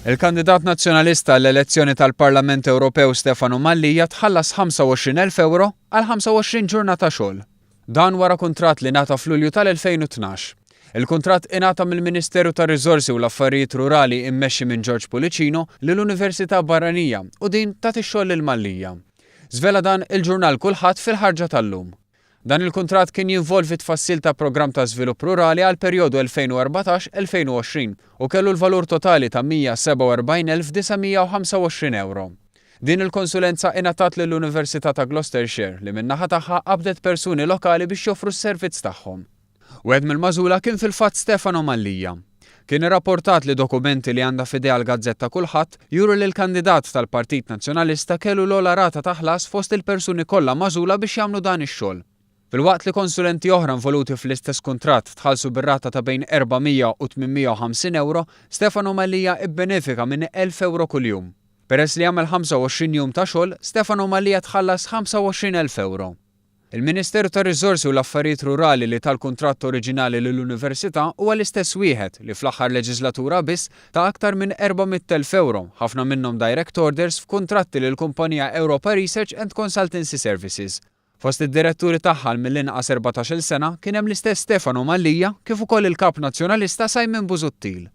Il-kandidat Nazzjonalista għall-elezzjoni tal-Parlament Ewropew Stefano Mallia tħallas 25,000 ewro għal 25 ġurnata xogħol. Dan wara kuntratt li ngħata f'Lulju tal-2012. Il-kuntratt ingħata mill-Ministeru tar-Riżorsi u l-Affarijiet Rurali immexxi minn George Pullicino lil università barranija u din tat ix-xogħol lil Mallia. Żvela dan il-ġurnal Kullħadd fil-ħarġa tal-lum. Dan il-kuntratt kien jinvolvi t-tfassil ta' programm ta' żvilupp rurali għall-perjodu 2014-2020 u kellu l-valur totali ta' 147,925 ewro. Din il-konsulenza ingħatat lill-Università ta' Gloucestershire li min-naħa tagħha qabdet persuni lokali biex joffru s-servizz tagħhom. Wieħed mill-magħżula kien fil-fatt Stefano Mallia. Kien irrapportat li dokumenti li għandha f'idejha l-gazzetta Kullħadd juru li l-kandidat tal-Partit Nazzjonalista kellu l-ogħla rata ta' ħlas fost il-persuni kollha magħżula biex jagħmlu dan ix-xogħol. Filwaqt li konsulenti oħra involuti fl-istess kuntratt tħallsu bir-rata ta' bejn 400 u 850 ewro, Stefano Mallia ibbenefika minn 1,000 ewro kuljum. Peress li għamel 25 jum ta' xogħol, Stefano Mallia tħallas 25,000 ewro. Il-Ministeru tar-Riżorsi u l-Affarijiet Rurali li ta l-kuntratt oriġinali lill-Università huwa l-istess wieħed li fl-aħħar leġiżlatura biss ta aktar minn 400,000 ewro, ħafna minnhom direct orders f'kuntratti lill-kumpanija Europa Research and Consultancy Services. Fost id-diretturi tagħha għal mill-inqas 14-il sena kien hemm l-istess Stefano Mallia kif ukoll il-Kap Nazzjonalista Simon Busuttil.